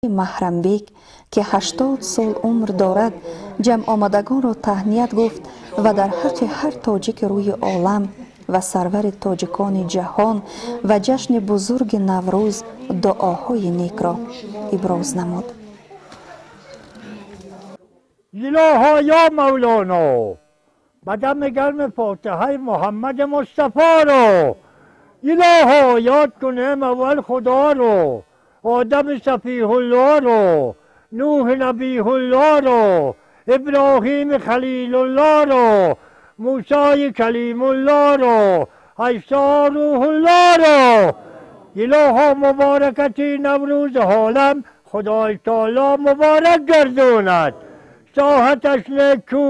Маҳрамбек, ки 80 сол умр дорад, ҷамъомадагонро таҳният гуфт ва дар ҳаққи ҳар тоҷики рӯи олам ва сарвари тоҷикони ҷаҳон ва ҷашни бузурги Наврӯз дуоҳои некро иброз намуд. Илоҳо ё Мавлоно, ба дами гарми фотиҳаи Муҳаммади Мустафоро, илоҳо ёд кунем аввал Худоро, Одами Сафиҳуллоро, Нӯҳи Набиҳуллоро, Иброҳими Халилуллоро, Мусои Калимуллоро, Исо Рӯҳуллоро. Илоҳо муборакати Наврӯзи олам Худои таоло муборак гардонад. Соҳаташ некӯ,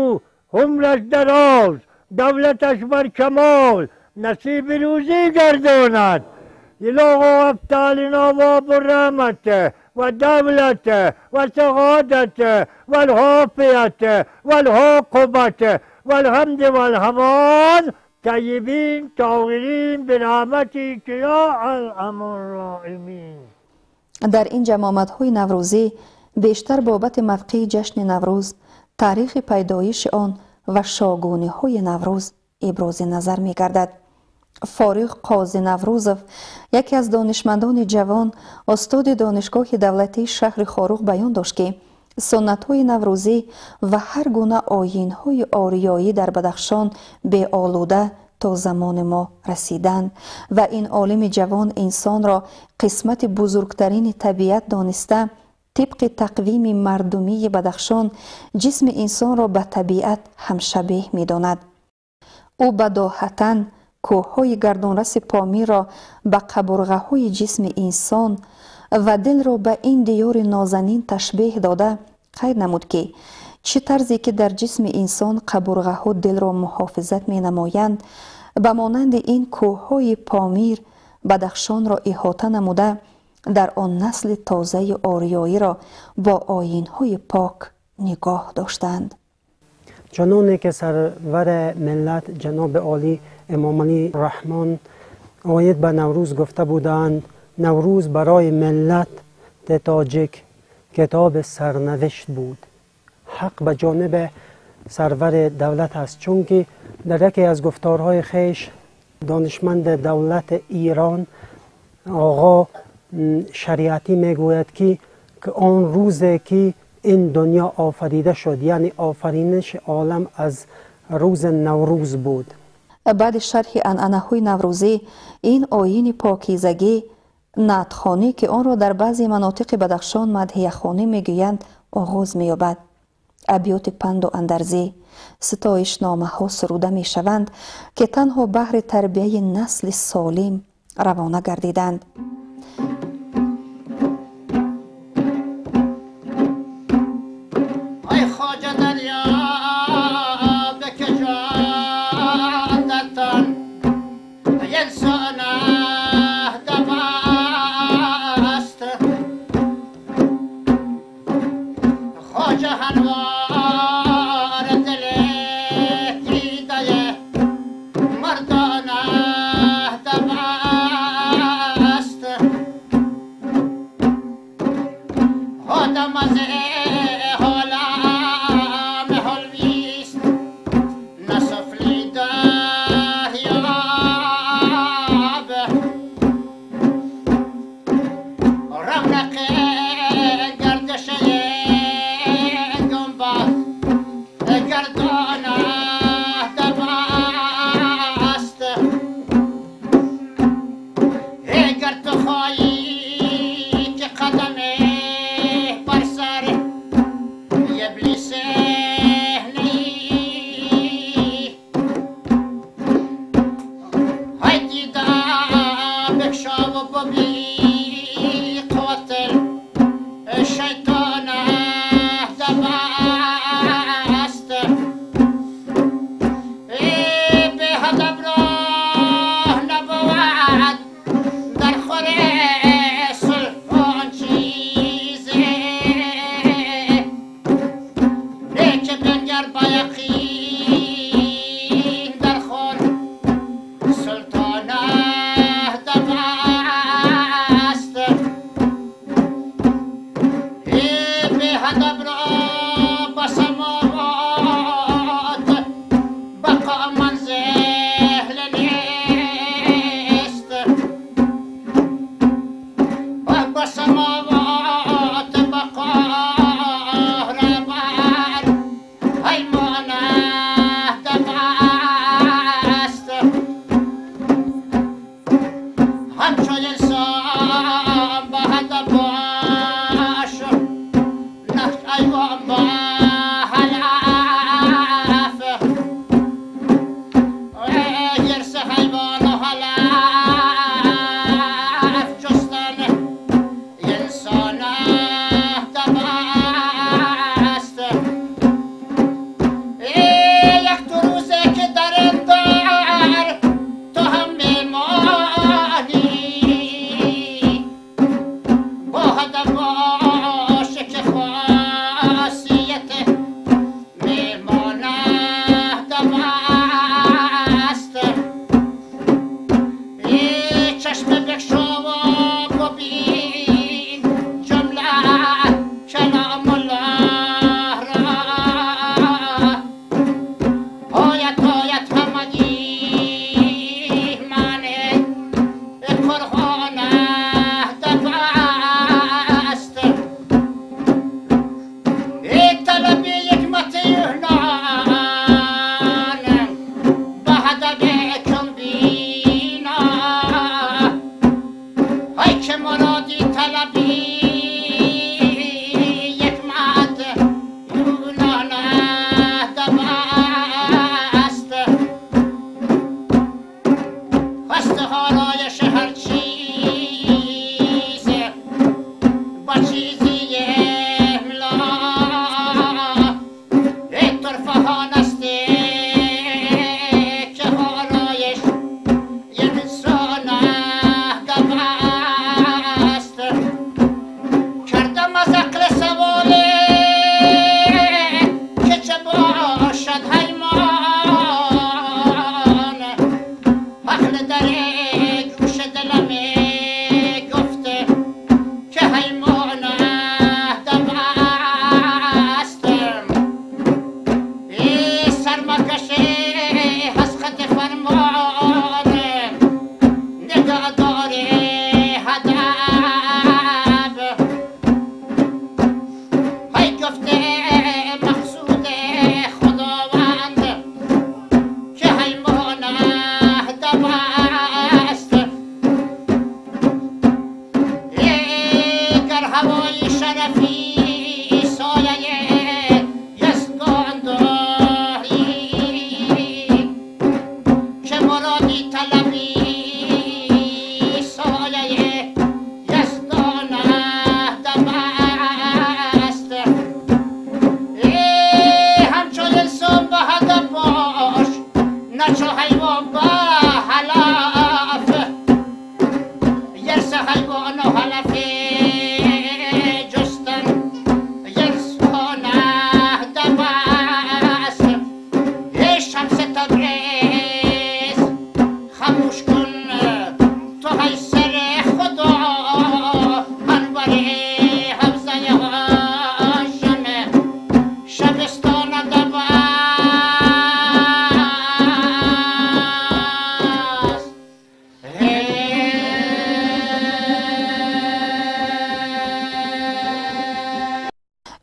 умраш дароз, давлаташ баркамол, насиби рӯзӣ гардонад. Илоҳо афталино вобу раҳмат ва давлат ва саодат валҳофият валҳоқубат валҳамд валҳамон таyyибин тоҳирин бираҳматика ё арҳамар роҳимин. Дар ин ҷамъомадҳои наврӯзӣ бештар бобати мавқеи ҷашни Наврӯз, таърихи пайдоиши он ва шогуниҳои Наврӯз ибрози назар мегардад. Фориғ Қози Наврӯзов, яке аз донишмандони ҷавон, устоди Донишгоҳи давлатии шаҳри Хоруғ, баён дошт, ки суннатҳои наврӯзӣ ва ҳар гуна оинҳои ориёӣ дар Бадахшон беолуда то замони мо расиданд ва ин олими ҷавон инсонро қисмати бузургтарини табиат дониста, тибқи тақвими мардумии Бадахшон ҷисми инсонро ба табиат ҳамшабеҳ медонад. Ӯ бадоҳатан кӯҳҳои гардонраси Помирро ба қабурғаҳои ҷисми инсон ва дилро ба ин диёри нозанин ташбеҳ дода, қайд намуд, ки чӣ тарзе ки дар ҷисми инсон қабурғаҳо дилро муҳофизат менамоянд, ба монанди ин кӯҳҳои Помир Бадахшонро иҳота намуда, дар он насли тозаи ориёиро бо оинҳои пок нигоҳ доштанд. Чуноне ки сарвари миллат ҷаноби олӣ Эмомалӣ Раҳмон оид ба Наврӯз гуфта буданд, Наврӯз барои миллат тоҷик китоби сарнавишт буд. Ҳақ ба ҷониби сарвари давлат аст, чунки дар яке аз гуфторҳои хеш донишманди давлати Эрон оғо Шариатӣ мегӯяд, ки он рӯзе ки ин дунё офарида шуд, яъне офариниши олам аз рӯзи Наврӯз буд. Баъди шарҳи анъанаҳои наврӯзӣ ин оини покизагӣ, наътхонӣ, ки онро дар баъзе манотиқи Бадахшон мадҳияхонӣ мегӯянд, оғоз меёбад. Абёти панду андарзӣ, ситоишномаҳо суруда мешаванд, ки танҳо баҳри тарбияи насли солим равона гардиданд.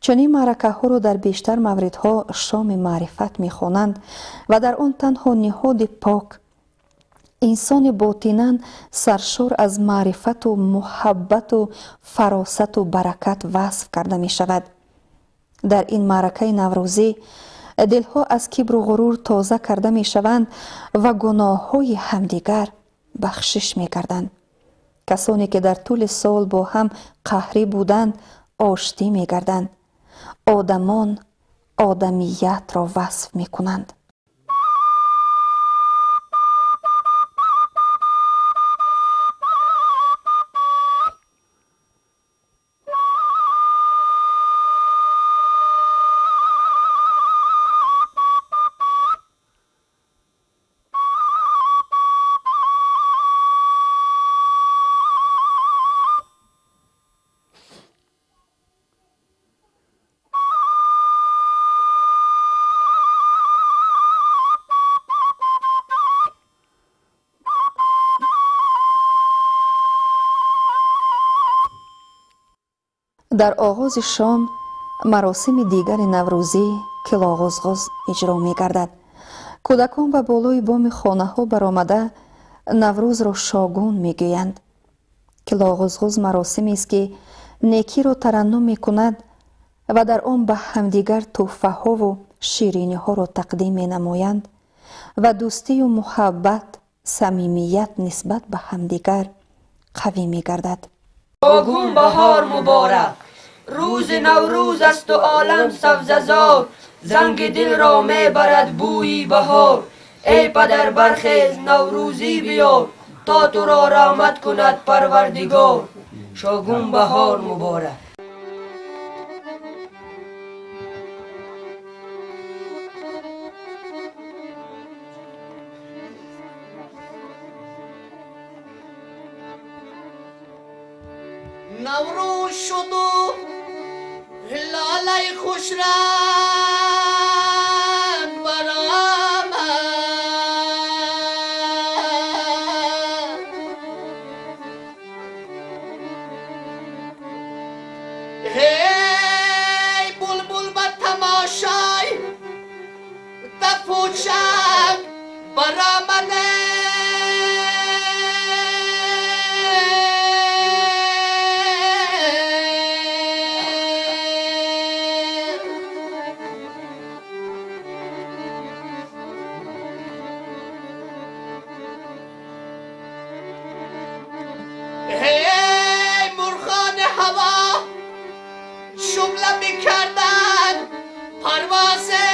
Чунин маъракаҳоро дар бештар мавридҳо шоми маърифат мехонанд ва дар он танҳо ниҳоди пок, инсони ботинан саршор аз маърифату муҳаббату фаросату баракат васф карда мешавад. Дар ин маъракаи наврӯзӣ дилҳо аз кибру ғурур тоза карда мешаванд ва гуноҳҳои ҳамдигар бахшиш мегарданд. Касоне ки дар тӯли сол бо ҳам қаҳрӣ буданд, оштӣ мегарданд. Одамон одамиятро васф мекунанд. Дар оғози шом маросими дигари наврӯзӣ килоғузғуз иҷро мегардад. Кӯдакон ба болои боми хонаҳо баромада наврӯзро шогун мегӯянд. Килоғузғуз маросимест, ки некиро тараннум мекунад ва дар он ба ҳамдигар тӯҳфаҳову шириниҳоро тақдим менамоянд ва дӯстию муҳаббат, самимият нисбат ба ҳамдигар қавӣ мегардад. Шогун баҳор муборак, рӯзи наврӯз асту олам сабзазор, занги дилро мебарад бӯи баҳор. Эй падар, бархез, наврӯзӣ биёр, то туро раҳмат кунад Парвардигор. Шогун баҳор муборак. Наврӯз шуду ҳилолаи хушранг баромад, ҳей булбул ба тамошой дафу чанг баромаде. Эй мурғони ҳаво шумла мекарданд парвозе.